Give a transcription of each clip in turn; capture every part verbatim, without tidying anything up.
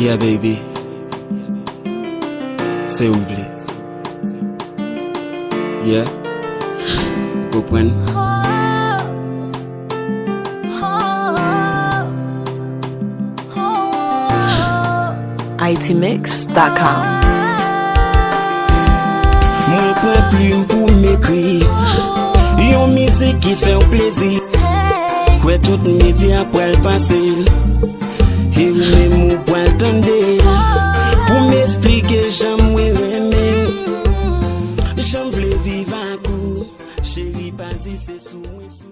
Yeah, baby. Se ou vle. Yeah. Ou konprann? I T mix dot com. Mwen pran plim pou m ekri yon mizik ki fè w plezi. Kwè tout medya pral pase l. E ou menm ou pral tande l. Pou m esplike jan mwen renmen w, jan m vle viv ak ou. Cheri, pa di se sou mwen sou.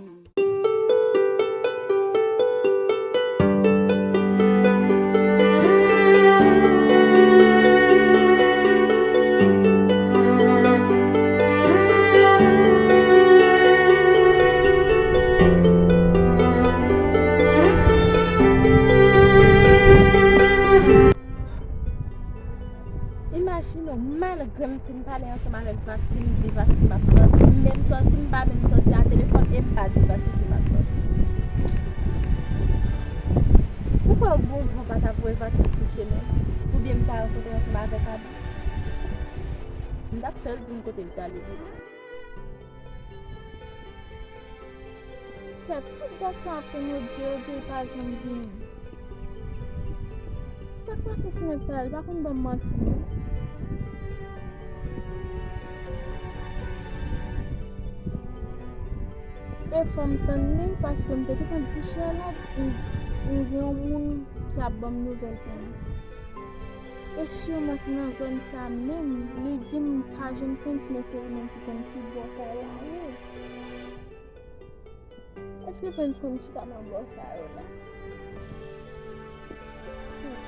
Imajine w, malgre m fin pale ansanm avèk Vasti, m di Vasti m ap sòti, m menm sòti, m pa menm sòti a telefòn e m pa di Vasti si m ap sòti. Ou kwè yon bon van pa ta voye Vasti sou chemen? Oubyen m ta rankontre ansanm avèk Abi? M t ap fè l di m kote l t ale vre. Kèt, tout dat sa ap tann Rodjey, Rodjey pa janm vini. Sa k pase sou nèg sa a, li pa konn ban m manti non. E fò m tann li, paske m te gentan di Sherlock, m, m gen yon moun ki ap ban m nouvèl pou mwen. E siman ki nan zòn sa menm, li di m pa jwenn Prince, men se li menm ki konn ki bò sa yo ye. Èske Prince konn chita nan bò sa yo la? Hmm.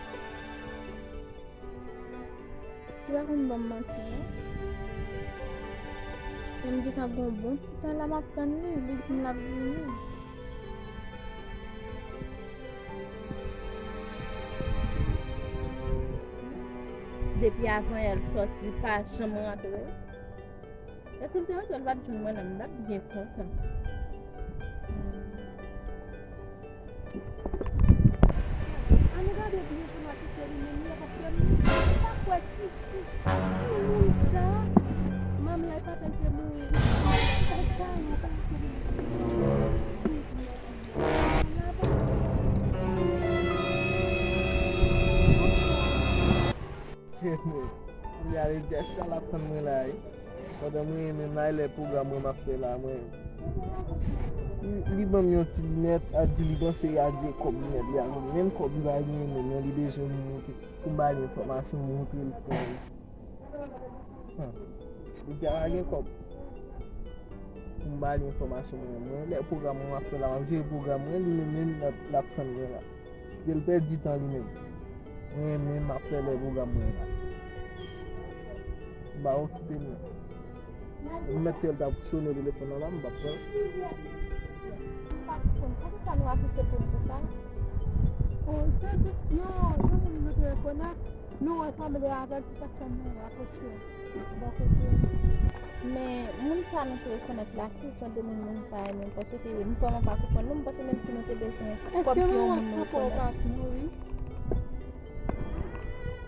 Li pa konn ban m manti non. Men m gentan gen yon bon ti tan la m ap tann li, li di m l ap vini. Depi avan yè l sòti, li pa janm rantre. Èske l te rantre, l pa t jwenn mwen non, m t ap byen kontan. Ann gade byen pou n wè si se li menm li ye, paske m pa kwè ti, ti, ti moun sa, manmi l ak papa l te mouri. Li pa t bay yon bagay pou li. Kèt nèt. Kounye a, li di, "Acha l ap tann mwen la, wi." Pandan mwen menm la, e lè pwogram mwen m ap fè la, mwen. Li, li ban m yon ti linèt, a di li panse a di kòb linèt li a, menm kòb li pa genyen menm non, li bezwen m montre, pou m ba li enfòmasyon, montre l kòb. Hmm. Li di a pa gen kòb. Pou m ba li enfòmasyon mwen, mwen, lè pwogram mwen m ap fè la, m ap jere pwogram mwen, li menm menm l ap, l ap tann mwen la. Epi l pèdi tan li menm. Mwen menm m ap fè lè pwogram mwen la. M pa okipe l non. M mèt tèl ta sone telefòn nan la, m p ap pran l. M pa konprann. Poukisa nou asiste pou n konsa? Oh, se jis yon, yon moun nou te rekonèt. Nou ansanble avè l, se sa k fè nou rapwoche bò kote l. Men, moun sa nou te rekonèt la, ki jan de moun moun sa yo menm? Paske m vrèman pa konprann non, m panse menm si nou te bezwen kòb sou yon moun nou rekonèt.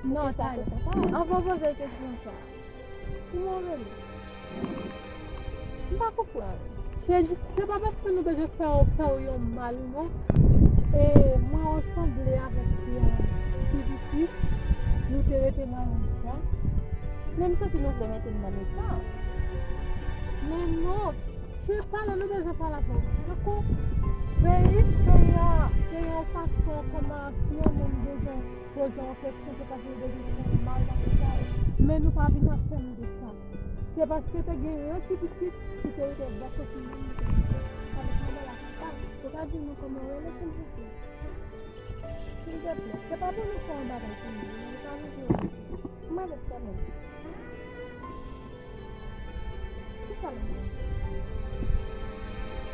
Non, sa e. Anvan w poze l kesyon sa. Kouman w rele? M pa konprann. Se jis, se pa paske nou bezwen fè w, fè w yon mal, non. E mwen ansanble avèk yon ti pitit, nou te rete nan yon tan. Men m santi nou vle mete m nan mitan. Men non, se pale nou bezwen pale avè w. Tankou peyi, peyi a, peyi a yon fason kòman yon nonm bezwen poze yon kesyon, se paske l bezwen fè w mal nan peyi a. Men nou pa vin ap fè m de sa. Se paske te gen yon ti pitit ki te rete bò kote nou, nou te rete avèk manman l ak papa l. Ou ka di nou kòman w rele, silvouplè? Silvouplè, se pa pou nou fè yon bagay pou nou, nou pa bezwen. Kòman w rele? Kisa l rele?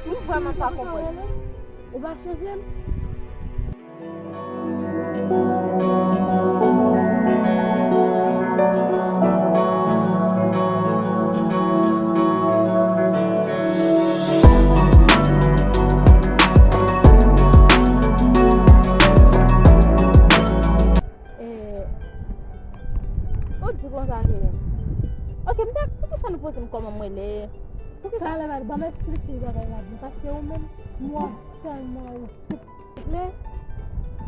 Ou vrèman pa konprann. Ou pa chanje m? E, Ou di konsa ke. Ok, m te, poukisa nou poze m kòman m rele? Poukisa? Talè, ban m eksplike w bagay la byen, paske ou menm, mwen tèlman ou kouple,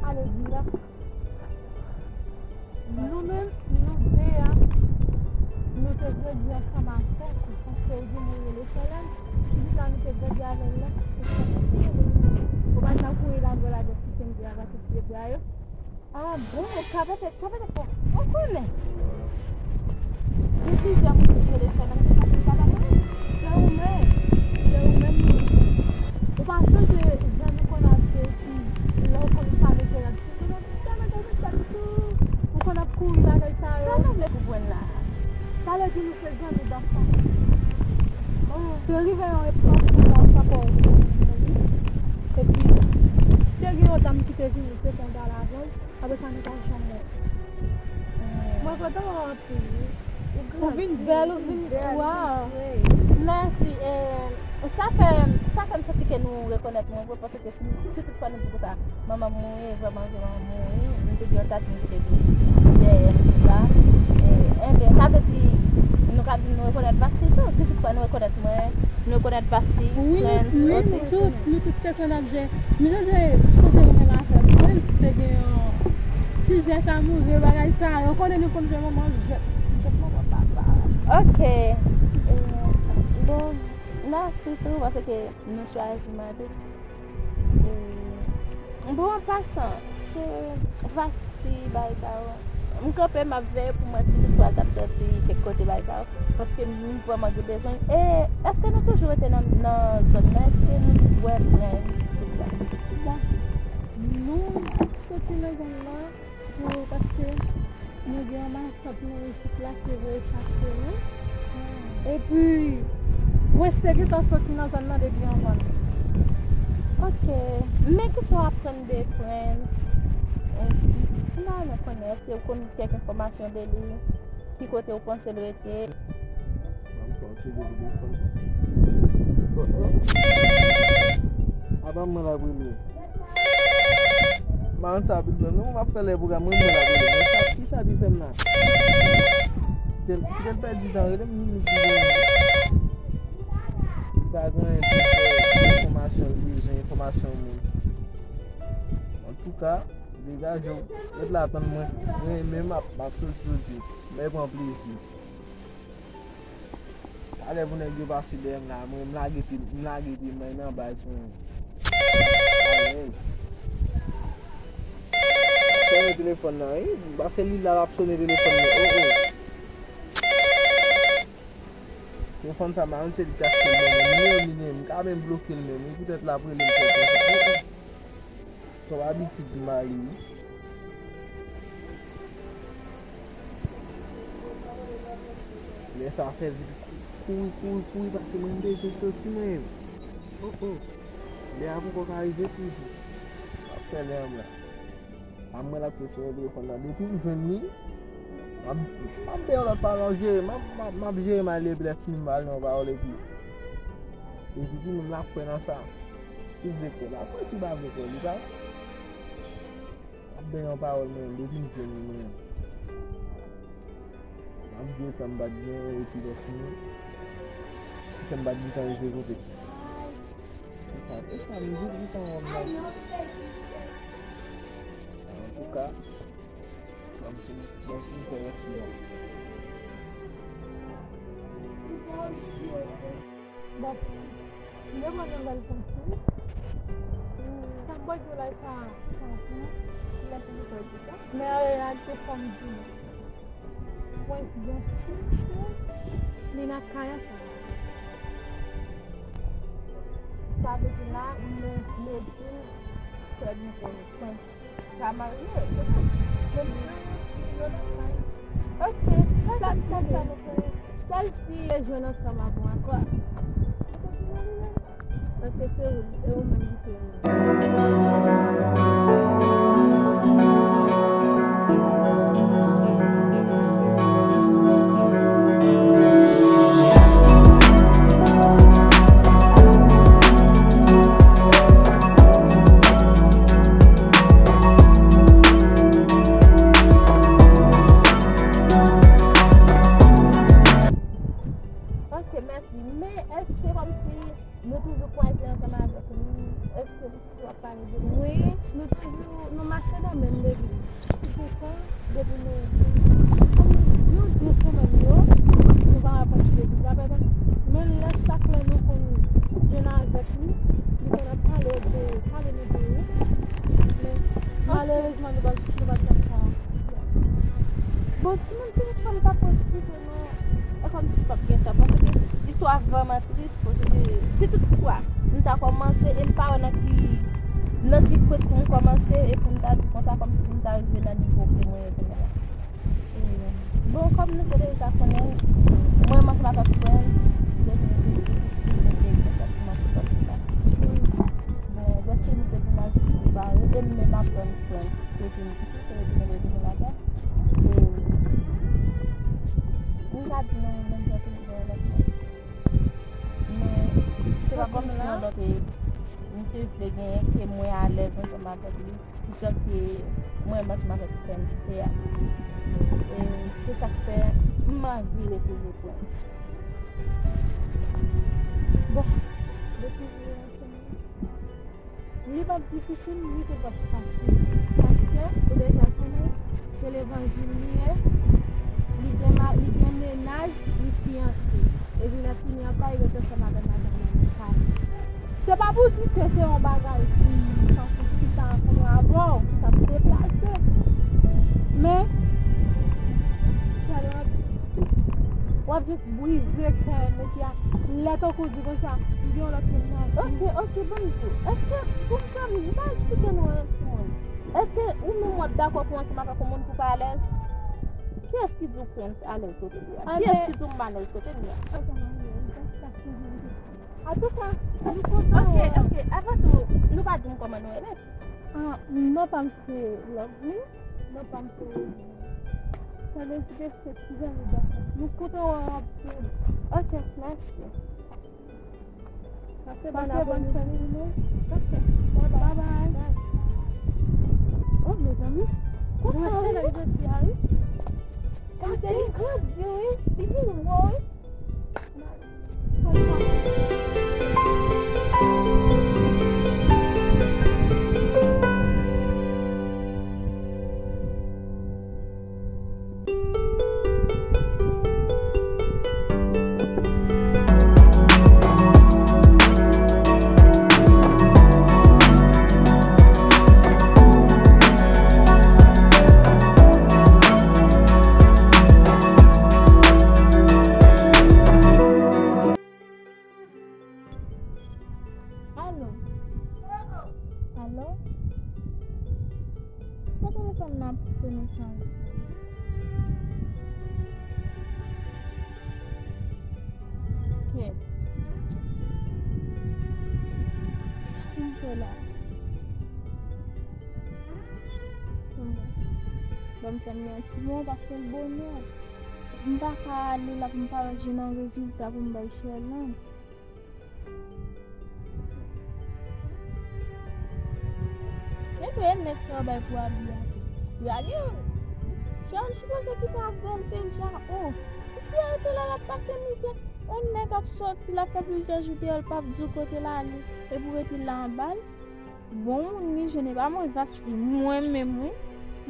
ale di la. Nou menm, nou de a, nou te grandi ansanm avèk ou, paske ou di mwen rele Sèlèn, pitit la nou te grandi avè l la, se sa nou te rele. Ou pa t ap kouri lage w lage ti senk bra, ti pye bra yo. Ah bon, ou ka pete, ka pete fò. Ou konnen. Gen plizyè moun ki rele Sèlèn, se pa, se pa la mwen. Se ou menm. Se ou menm. Ou pa sonje jan nou konn ap di, lè w konn pale Sèlèn. Ou konn ap kouri bagay sa yo. Sa nou vle konprann la? Sa vle di nou se zanmi danfans. Te rive yon epòk, mwen pa kwè ou te vin mouri. Epi, te gen yon dam ki te vini, te fè yon galavant. Apre sa, nou pa janm wè. Mwen kontan wè w anpil, wi. Ou vin bèl, ou vin, waw. Mèsi. Eh, sa fè, sa fè m santi ke nou rekonèt mwen vre, paske si, si tout fwa nou di konsa, manman m mouri, vrèman, vrèman mouri, m te gen yon tati m kite tou dèyè m, tou sa. Eh, enben, sa vle di, nou ka di nou rekonèt Vasti tou, si tout fwa nou rekonèt mwen, nou rekonèt Vasti, wi, nou, Frantz wi, osi. Nou tout, nou tout te konn ap jwe. M sonje, m sonje mwen menm avèk Frantz, te gen yon ti jès amoure, bagay sa yo, konnen nou konn jwe manman jwèt, jwèt manman papa. Ok. Eh, bon, mèsi tou, paske nou chwazi m tou. Eh, bon, an pasan, se Vasti bagay sa yo. M kanpe, m ap veye pou m wè si toutfwa l t ap sòti kèk kote bagay sa yo. Paske m vrèman gen bezwen. E èske nou toujou rete nan, nan zòn nan? Èske nou wè Frantz, tout sa? Bon, nou soti nan zòn nan. Pou, paske nou gen yon matant nou isit la ki voye chache nou. Epi, Frantz te gentan soti nan zòn nan depi anvan nou. Ok. Men kisa w aprann de Frantz? M ta renmen konnen, èske w konn kèk enfòmasyon de li? Ki kote w panse l rete? Ban m fè yon tcheke pou telefòn nan. Oh, oh. Apa mwen la premye. Matant sa pi blan non, m ap fè lè pwogram mwen, mwen la premye. Men sa, ki sa ki fè m la? Kite l, kite l pèdi tan, rele m, m, m, m, m. Li pa gen anyen pou fè, enfòmasyon, li bezwen enfòmasyon moun. Antouka, degaje w, ret la tann mwen. Mwen menm, m ap, m ap soti, soti. Mwen pran plezi. Talè pou nèg yo pase dèyè m la, mwen, m lage pye, m lage pye mwen nan baz mwen. Alèz. Sonnen telefòn nan, wi. Pase li la, l ap sonnen telefòn nan. Oh, oh. Telefòn sa, m pa konn se li ki achte l ban mwen. Nimewo li menm, m ka menm bloke l menm, wi. Poutèt l ap rele m fè konsa. Oh, oh. Twòp abitid m ba li, wi. Lè sa fè vit kouri, kouri, kouri, pase mwen, m bezwen soti mwen. Oh, oh. Lè a poko ka rive toujou. M ap fè lè an m la. A mwen l ap tou sou telefòn nan. Depi m jwenn li, m ap, m ap bay yon lòt pawòl, m ap jere, m ap, m ap, m ap jere mal epi lè fini m pale yon pawòl epi. Epi li menm l ap kwè nan sa. Ki vle kwè la? Kwè ki pa vle kwè, li pa. M ap bay yon pawòl mwen, depi m jwenn li mwen. M ap jwe sa m pa t gen, epi lè fini, sa m pa t gen tan rive kote. E sa, e sa, m jis, jis anvan m nan. Antouka, ban m fin, ban m fin fè yon ti mò. Bon, m te pran nouvèl konsi. Sa k bò di w la sa, sa pou lè pou nou fè di sa. Men an reyalite fò m di nou. Mwen gen chans li nan kay ansanm. Sa vle di la, nou, nou di l fè nou konnen. Sa marye, se tout. Men, ok, sèl, sèl, sèl fi e jwenn ansanm avè w ankò. Paske se ou, e ou menm ki se ou. Èske kòmsi nou toujou kwaze ansanm avèk li? Èske li toujou ap pale de li? Wi, nou toujou, nou mache nan menm legliz. Tout tan, depi nou, kòm nou di nou se menm yo, nou pa rapanche legliz la, men lè chak lè nou konn jwenn avèk li, li konn ap pale de, pale nou de ou. Men malerezman, nou pa, nou pa t konn sa. Bon, timoun, timoun, fanm pa pwofite. E kòmsi m p ap gen tan, paske istwa vrèman tris, paske si toutfwa m ta kòmanse e m pa wè nan ki, nan ki pwen pou m kòmanse, e pou m ta di konsa, kòmsi pou m ta rive nan nivo ke mwen ye kounye a la. E, bon, kòm nou te deja konnen, mwen menm ansanm avèk Frantz, nou te gen santiman pou lòt moun la. Bon, prèske nou te vin al separe, e m menm aprann Frantz te vin isit, se retounen, retounen lakay. E m ka di nou menm jan ke m gen lòt moun. Men se pa kòmsi yon lòt, e, m te vle genyen ke mwen alèz ansanm avèk li, jan ke mwen menm ansanm avèk Frantz te a. E se sa k fè m anvi retounen Frantz. Bon, depi nou ansanm, li p ap difisil, li tou p ap fasil. Paske, ou deja konnen, se levanjil li ye, li gen ma-, li gen mennaj, li fiyanse. Epi lè fini an, pa ret ansanm avè madanm nan nan kay. Se pa pou di ke se yon bagay ki santi ki ta ansanm avè w, ki ta deplase. Men, w ap jis brize kè, mete a lè tankou di konsa, m gen yon lòt moun nan vi. Ok, ok, ban m di w. Èske, pou m fè m, m pa eksplike nou anyen timoun. Èske ou menm w ap dakò pou ansanm avèk yon moun pou pa alèz? Kiyès ki di w Frantz alèz kote li a? Kiyès ki di w m alèz kote li a? Antouka, nou kontan. Ok, ok. Avan tou, nou pa di m kòman nou rele. Ah, non pa m se Lovely. Non pa m se Rosie. Sa vle di ke se ti zanmi dakò. Nou kontan wè w anpil. Ok, mèsi. Pase bòn apre midi nou. Ok. Bye bye. Oh, mezanmi. Kòman se lè jodi a, wi? Kote li grandi, wi. Li vin gwo, wi. Alo? Alo? Sa telefòn nan ap sone san ret? Kèt. Sa pou m fè la? Bon, ban m tann li yon ti moman paske l bonè. M pa ka ale la pou m pa jwenn yon rezilta pou m bay Sherlande. Men premye nèg sa yo bay pou abiye a tou. Yo ale, Sherlande sipoze kite avè l deja. Oh, epi arete la, l ap pase mizè. Yon nèg ap sòti, l ap fè plizyè jou deyò, l p ap di w kote l ale. Epi w rete la anba l. Bon moun li jwenn, e pa mwen, Vasli, mwen menm, wi.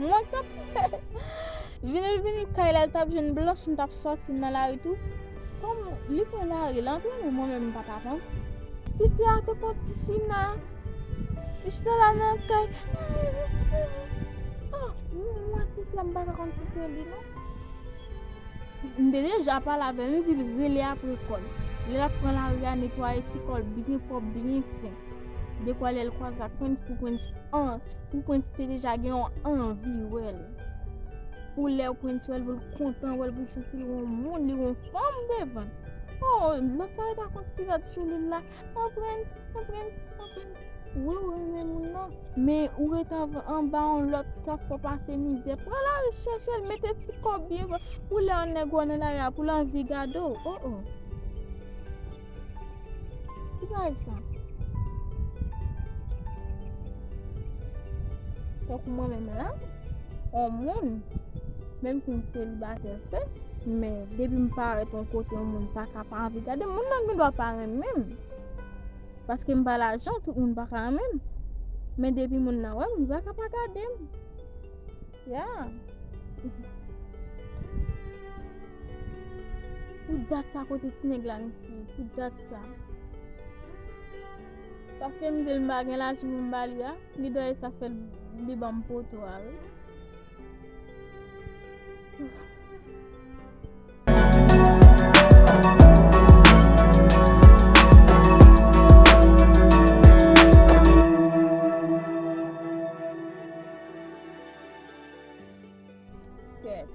Mwen k t ap vin, vin kay la, l t ap jwenn blanch, m t ap sòti nan lari tou. Kòm li pran lari, l antre, men mwen menm, m pa t ap antre. Tifi a te konn ti Sina. Li chita la nan kay. Ah, mwen, tifi a, m pa ka konn si se li, non. M te deja pale avè l, m di l rele apre kò l. Lè l ap pran lari a, netwaye ti kò l byen pwòp, byen fen. Dekwa lè l kwaze ak Prince, pou Prince an, pou Prince te deja gen yon anvi wè l. Pou lè Prince wè l, pou l kontan wè l, pou l santi l yon moun, li yon fanm devan l. Oh, lòt la ret ak yon ti rad sou li la. Oh, Prince, oh, Prince, oh, Prince. Wi, ou renmen moun nan, men ou ret anv-, anba yon lòt k ap fè w pase mizè. Pran lari chèche l, mete ti kò w byen fò. Pou lè yon nèg wè w nan lari a, pou l anvi gade w. Oh, oh. Ki bagay sa? Tankou mwen menm la, yon moun, menm si m selibatè, fè. Men depi m parèt yon kote, yon moun pa ka pa anvi gade m. Moun nan gen dwa pa renmen m. Paske m pa lajan, tout moun pa ka renmen m. Men depi moun nan wè m, li pa ka pa gade m. Ya. Pou dat sa kote ti nèg la, mesye, pou dat sa. Paske m di l m pa gen lajan pou m ba li a, li dwe sa fè l, li ban m poto a, wi. Kèt.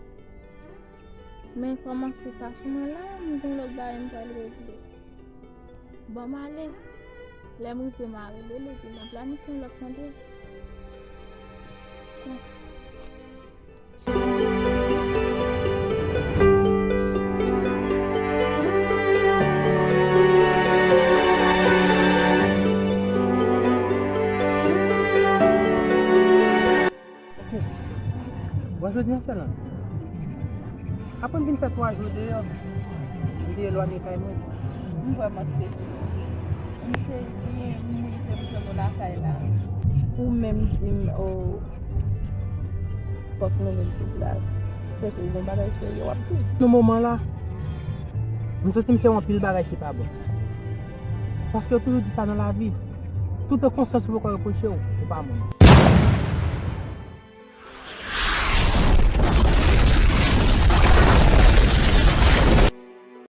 Men kòman se pa sou mwen la, m gen lòt bagay m pral regle. Ban m ale. Lè m rive, m a rele l, epi n a planifye yon lòt randevou. Bon, jodi a sèlman. Apre m vin fè twa jou deyò, m te elwanye kay mwen. M vrèman sezi. M sezi, m rive m jwenn ou lakay la. Ou menm di m, o, fòk nou menm sou plas. Fèk ou gon bagay serye w ap di. Nan moman la, m santi m fè yon anpil bagay ki pa bon. Paske yo toujou di sa nan lavi. Toutan konsyans ou poko repwoche w, ou pa moun.